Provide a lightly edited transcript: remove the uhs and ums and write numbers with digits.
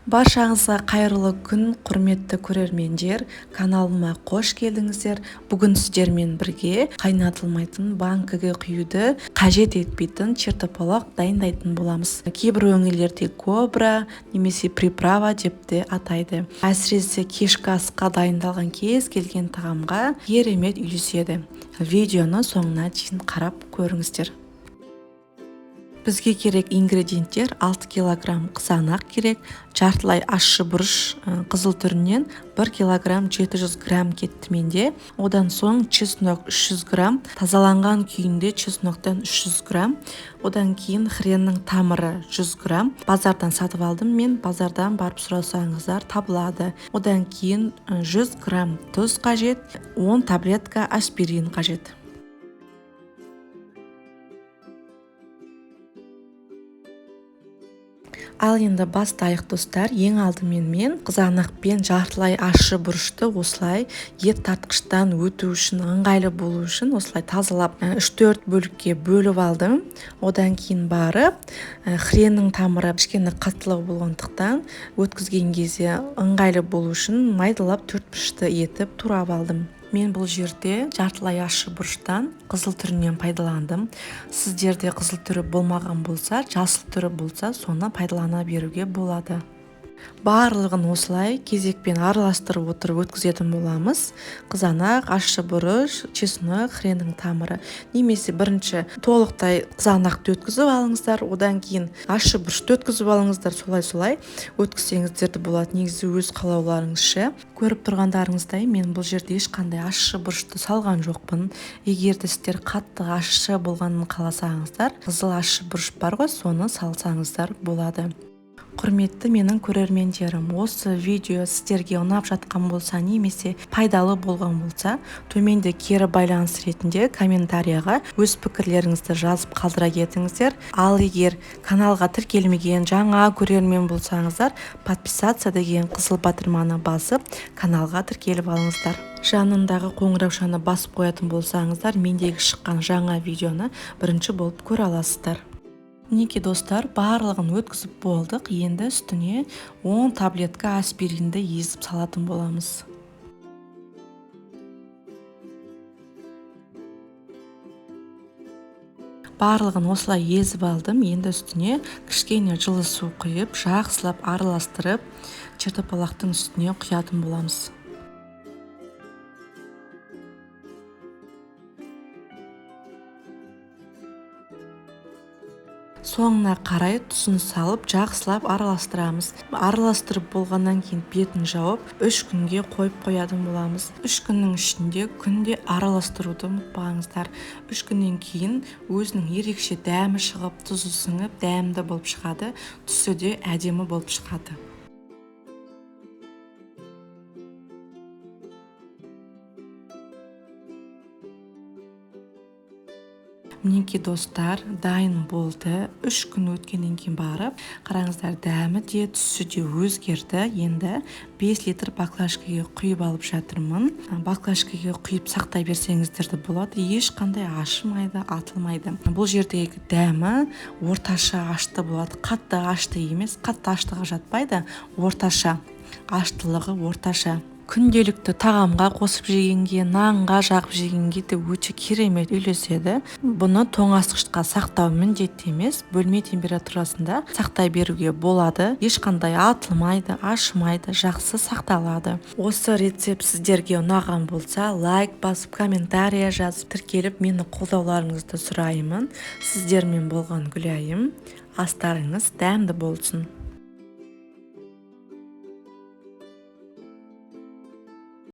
Баршаңызға қайырлы күн, құрметті көрермендер, каналыма қош келдіңіздер. Бүгін сіздермен бірге қайнатылмайтын, банкіге құюды қажет етпейтін чертополох дайындайтын боламыз. Кейбір өңірлерде кобра немесе приправа деп те атайды. Әсіресе кешкі асқа дайындалған кез келген тағамға керемет үйлеседі. Видеоны соңына дейін қарап көріңіздер. Бізге керек ингредиенттер: 6 килограмм қызанақ керек, жартылай ащы бұрыш қызыл түрінен 1 килограмм 700 грамм кетті менде. Одан соң чеснок 300 грамм, тазаланған күйінде чесноктан 300 грамм. Одан кейін хреннің тамыры 100 грамм, базардан сатып алдым мен, базардан барып сұрасаңыздар табылады. Одан кейін 100 грамм тұз қажет, 10 таблетка аспирин қажет. Ал енді бастайық, достар. Ең алдымен мен қызанақ пен жартылай ащы бұрышты осылай ет тартқыштан өту үшін, ыңғайлы болу үшін осылай тазалап 3-4 бөлікке бөліп алдым. Одан кейін барып хреннің тамыры кішкене қаттылау болғандықтан өткізген кезде ыңғайлы болу үшін майдалап 4 бұрышты етіп турап алдым. Мен бұл жерде жартылай ащы бұрыштан қызыл түрінен пайдаландым. Сіздерде қызыл түрі болмаған болса, жасыл түрі болса, соны пайдалана беруге болады. Барлығын осылай кезекпен араластырып отырып өткізетін боламыз. Қызанақ, ащы бұрыш, чеснок, хреннің тамыры. Немесе бірінші толықтай қызанақты өткізіп алыңыздар, одан кейін ащы бұрышты өткізіп алыңыздар, солай-солай өткізсеңіздер де болады. Негізі өз қалауларыңызша. Көріп тұрғандарыңыздай, мен бұл жерде ешқандай ащы бұрышты салған жоқпын. Егер де сіздер қатты ащы болғанын қаласаңыздар, қызыл ащы бұрыш бар ғой, соны салсаңыздар болады. Құрметті менің көрермендерім, осы видео сіздерге ұнап жатқан болса немесе пайдалы болған болса, төменде кері байланыс ретінде комментарияға өз пікірлеріңізді жазып қалдыра кетіңіздер. Ал егер каналға тіркелмеген жаңа көрермен болсаңыздар, подписаться деген қызыл батырманы басып, каналға тіркеліп алыңыздар. Жанындағы қоңыраушаны басып қоятын болсаңыздар, мендегі шыққан жаңа видеоны бірінші болып көре аласыздар. Мінекей, достар, барлығын өткізіп болдық. Енді үстіне 10 таблетка аспиринді езіп салатын боламыз. Барлығын осылай езіп алдым. Енді үстіне кішкене жылы су құйып, жақсылап араластырып, чертополохтың үстіне құятын боламыз. Соңына қарай тұзын салып, жақсылап араластырамыз. Араластырып болғаннан кейін бетін жауып, 3 күнге қойып қоятын боламыз. 3 күннің ішінде күнде араластыруды ұмытпаңыздар. 3 күннен кейін өзінің ерекше дәмі шығып, тұзы сіңіп, дәмді болып шығады, түсі де әдемі болып шығады. Мінекей, достар, дайын болды. 3 күн өткеннен кейін барып, қараңыздар, дәмі де, түсі де өзгерді. Енді 5 литр баклажкаға құйып алып жатырмын. Баклажкаға құйып сақтай берсеңіздер де болады. Ешқандай ашымайды, атылмайды. Бұл жердегі дәмі орташа ашты болады. Қатты ашты емес, қатты аштыға жатпайды. Орташа, аштылығы орташа. Күнделікті тағамға қосып жегенге, нанға жағып жегенге де өте керемет үйлеседі. Бұны тоңазытқышқа сақтау міндетті емес, бөлме температурасында сақтай беруге болады. Ешқандай атылмайды, ашымайды, жақсы сақталады. Осы рецепт сіздерге ұнаған болса, лайк басып, комментария жазып, тіркеліп мені қолдауларыңызды сұраймын. Сіздермен болған Гүлайым. Астарыңыз дәмді болсын.